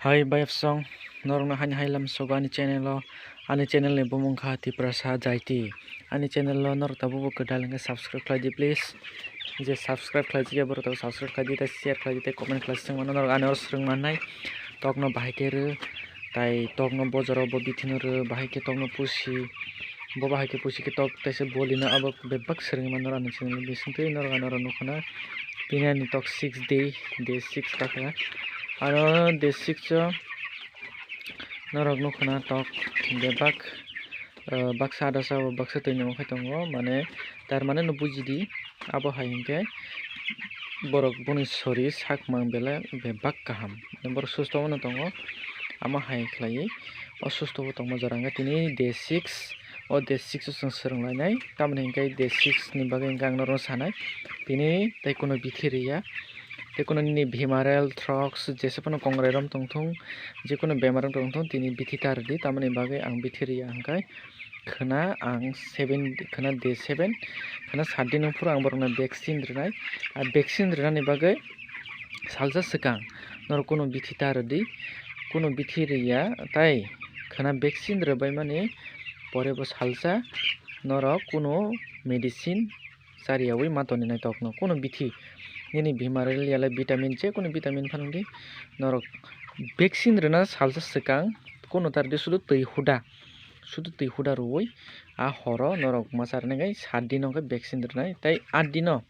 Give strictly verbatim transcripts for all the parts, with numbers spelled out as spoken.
Hai bayapsong, norokno haini hai lamsogo ani channel o, ani channel ni bumung kha Tiprasa Jaiti. Ani channel o norok tabukbo kwtal hwnkhe subscribe khlai di please. Je subscribe khlai jagya borok tabuk subscribe khlai di, tei share khlai di, tei comment khlai swng mano norok ani oro swrwng mannai. Tokno bahai khe rw, tai tokno bojaro bo bithino rw, bahai khe tokno pusi, bo bahai khe pusi khe tok teisa bolino abo bebak swrwngwi mano norok ani channel o. Bisingtwi norok ano oro nukha na, tini ani tok six day, day six kakha. Ano day six o norok nukha na tok bebak, ah, baksa adasa o baksa twi nungwi tongo, mane tar mane no bujidi, abo hai hinkhe borok boni sori sak mang belai bebak kaham, borok susto no tongo, amo hai khlaiwi o susto bo tongma jora hwnkhe tini day six. O day six o chwng swrwng lainai, tamoni hinkhe day six ni bagwi hinkhe ang norokno sanai, tini tei kuno bithi rwya, tei kuno nini bimarel, throks, jesa phano kongrai rom tongthung, jekunu bemar wng tongthung, tini bithi ta rwdi, tamoni bagwi ang bithi rwya hwnkhe khwna ang seven, khwna day seven, khwna sat din phuru ang borokno vaccine rwnai. A vaccine rwnani bagwi salsa swkang norok kunu bithi ta rwdi, kunu bithi rwya, tai khwna vaccine rwbaimani pore bo salsa norok kunu medicine chariyawi ma toni naitokno, kunu bithi nini bimarel yale vitamin, je kunu vitamin phano di norok vaccine rwna salsa swkang kunu ta rwdi, sudu twi huda, sudu twi huda rwwi a horo norok ma charnai khe sat dino khe vaccine rwnai, tei aat dino,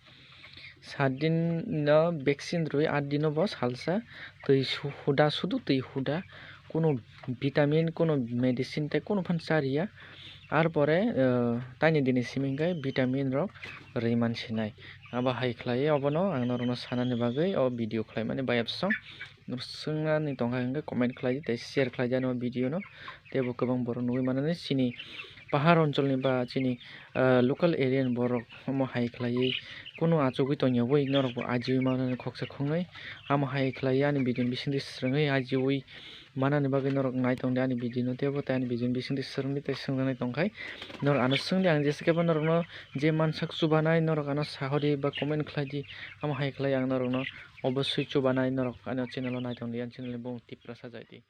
sat dino vaccine rwwi aat dino bo salsa twi su-, huda, sudu twi huda, kunu vitamin, kunu medicine tei kunu phano chariya. Ar pore, eh, taini dini simi hwnkhe vitamin rok rwi mansinai. Abo hai khlaiwi obono ang norokno sanani bagwi o video khlaimani bayapsong. Norok swngnani tongkha hwnkhe comment khlai di tei share khlai di ani o video no. Tei bo kwbang borok nugwi manani chini pahar oncholni ba chini, ah, local area ni borok omo hai khlaiwi kunu achugwi tongyawi norok bo ajiwi manani khoksa khoknwi. Amo hai khlaiwi ani video ni bisingtwi swrwngwi ajiwi manani bagwi norok nai tongdi ani video no, tei bo tei ani video ni bisingtwi swrwngdi tei swngjaknai tongkhai norok ano swngdi. Ang jesa khe bo norokno je mansak chubanai norok ano sahodi ba comment khlai di, amo hai khlai ang norokno obosui chubanai. Norok ani channel o nai tongdi, ani channel ni bumung Tiprasa Jaiti.